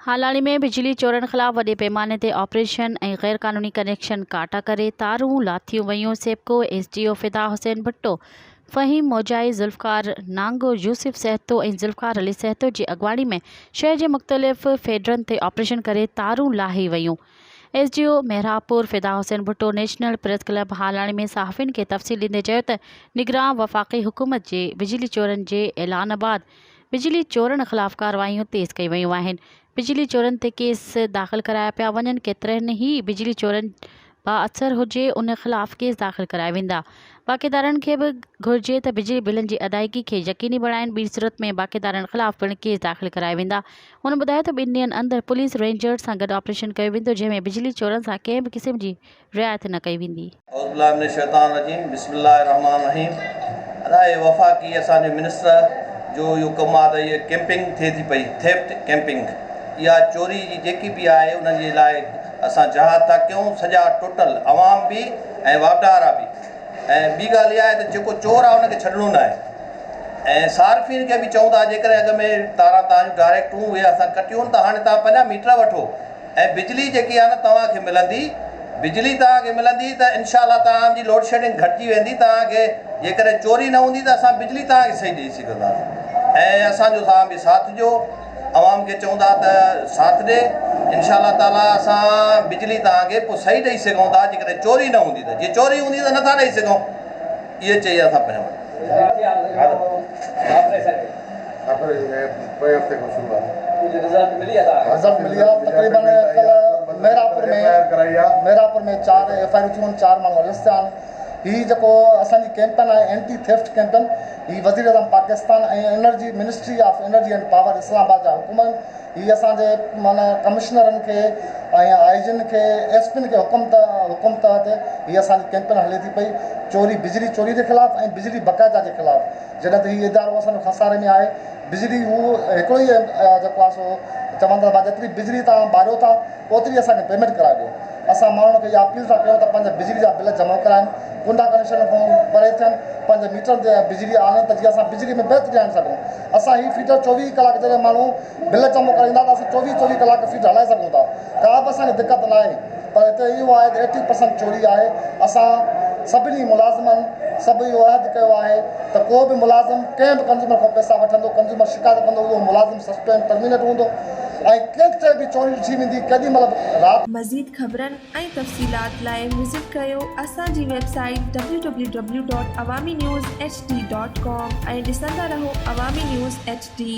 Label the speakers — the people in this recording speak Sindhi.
Speaker 1: هالاڻي ۾ بجلي چورن خلاف وڏي پيماني تي آپريشن ۽ غيرقانوني ڪنيڪشن ڪاٽا ڪري تارون لاٿيون ويون، SEPCO S D O Fida Hussain Bhutto, Faheem Mojai, Zulfiqar Nango, Yousuf Sahito ۽ Zulfiqar Ali Sahito جي اڳواڻي ۾ شهر جي مختلف فيڊرن تي آپريشن ڪري تارون لاهي ويون. S D O Mehrabpur Fida Hussain Bhutto national press club Halani ۾ صحافين کي تفصيل ڏيندي چيو ته نگران وفاقي حڪومت جي بجلي چورن جي اعلان بعد بجلي چورن خلاف ڪارروايون تيز ڪيون ويون آهن، بجلي چورن تي ڪيس داخل ڪرايا پيا وڃن، ڪيترن ئي بجلي چورن بااثر هجي ان خلاف ڪيس داخل ڪرايا ويندا، باقيدارن کي به گهرجي ته بجلي بلن جي ادائيگي کي يقيني بڻائين، ٻي صورت ۾ باقيدارن خلاف پڻ ڪيس داخل ڪرايا ويندا، هن ٻڌايو ته ٻن ڏينهن اندر پوليس رينجرز سان گڏ آپريشن ڪيو ويندو، جنهن ۾ بجلي چورن سان ڪنهن به قسم جي رعايت نه ڪئي ويندي.
Speaker 2: اعوذ بالله من الشيطان الرجيم بسم الله الرحمن الرحيم ادا هي وفاقي اسان جو منسٽر جو اهو ڪم آ ته هي ڪيمپنگ ٿئي ٿي پئي ٿيفٽ ڪيمپنگ اها چوري جي جيڪي به آهي ان جي لاء اسان جهاد ٿا ڪيون سڄا ٽوٽل عوام به ۽ واپڊا وارا به ۽ ٻي ڳالهه اها آهي ته جيڪو چور آ ان کي ڇڏڻو نه آهي ۽ صارفين کي به چئون ٿا جيڪڏهن اڳ ۾ تاران تان جون ڊائريڪٽون اهي اسان ڪٽيون ته هاڻي تان پنهنجا ميٽر وٺو ۽ بجلي جيڪي آهي نه توهان کي ملندي بجلي توهان کي ملندي ته انشاء الله توهان جي لوڊشيڊنگ گهٽجي ويندي توهان کي جيڪڏهن چوري نه هوندي ته اسان بجلي توهان کي صحيح ڏئي سگهنداسين ۽ اسان جو توهان به ساٿ ڏيو عوام کي چئون ٿا ته ساٿ ڏي انشاء الله تعالي اسان بجلي توهان کي پوء صحيح ڏئي سگهون ٿا جيڪڏهن چوري نه هوندي ته جي چوري هوندي ته نٿا ڏئي سگهون اهي چئي اسان پنهنجو
Speaker 3: رزلٽ ملي آ تقريبن ڪلهه مهراپور ۾ مهراپور ۾ چار ايف I R ٿيون آهن چار ماڻهو اريسٽ ٿيا آهن هي جيڪو اسان جي ڪيمپين آهي اينٽي ٿيفٽ ڪيمپين هي وزير اعظم Pakistan ۽ energy ministry of energy and power Islamabad جا حڪم آهن هي اسان جي معنيٰ ڪمشنرن کي ۽ آء جين کي ايس پين کي حڪم ته حڪم تحت هي اسان جي ڪيمپين هلي ٿي پئي چوري بجلي چوري جي خلاف ۽ بجلي بقاعده جي خلاف جڏهن ته هي ادارو اسان جو خساري ۾ آهي بجلي هو هڪڙو ئي جيڪو آهي سو چون ٿا ته جيتري بجلي توهان ٻاريو ٿا اوتري اسان کي پيمينٽ ڪرائي ڏيو اسان ماڻهن کي اها اپيل ٿا ڪيون ته پنهنجا بجلي جا بل جمع ڪرائن ڪنڊا ڪنيڪشن کان پري ٿين پنهنجي ميٽرن تي بجلي آڻين ته جيئن اسان بجلي ۾ بهتري آڻي سگهون اسان هي فيڊر 24 ڪلاڪ جڏهن ماڻهو بل جمع ڪرائيندا ته اسان 24 24 ڪلاڪ فيڊر هلائي سگهون ٿا ڪا به اسان کي دقت ناهي پر هتي اهو آهي ته ايٽي پرسنٽ چوري آهي اسان سڀني ملازمن سڀ اهو عهد ڪيو آهي ته ڪو به ملازم ڪنهن به ڪنزيومر کان پئسا وٺندو ڪنزيومر شڪايت ڪندو اهو ملازم سسپينڊ ٽرمينيٽ هوندو ۽ ڪنهن تي به چوري ڏٺي ويندي ڪيڏي مهل به رات
Speaker 4: مزيد خبرن ۽ تفصيلات لاء وزٽ ڪريو اسان جي website W W W dot Awami news H D dot com ۽ ڏسندا رهو عوامي نيوز ايڇ ڊي.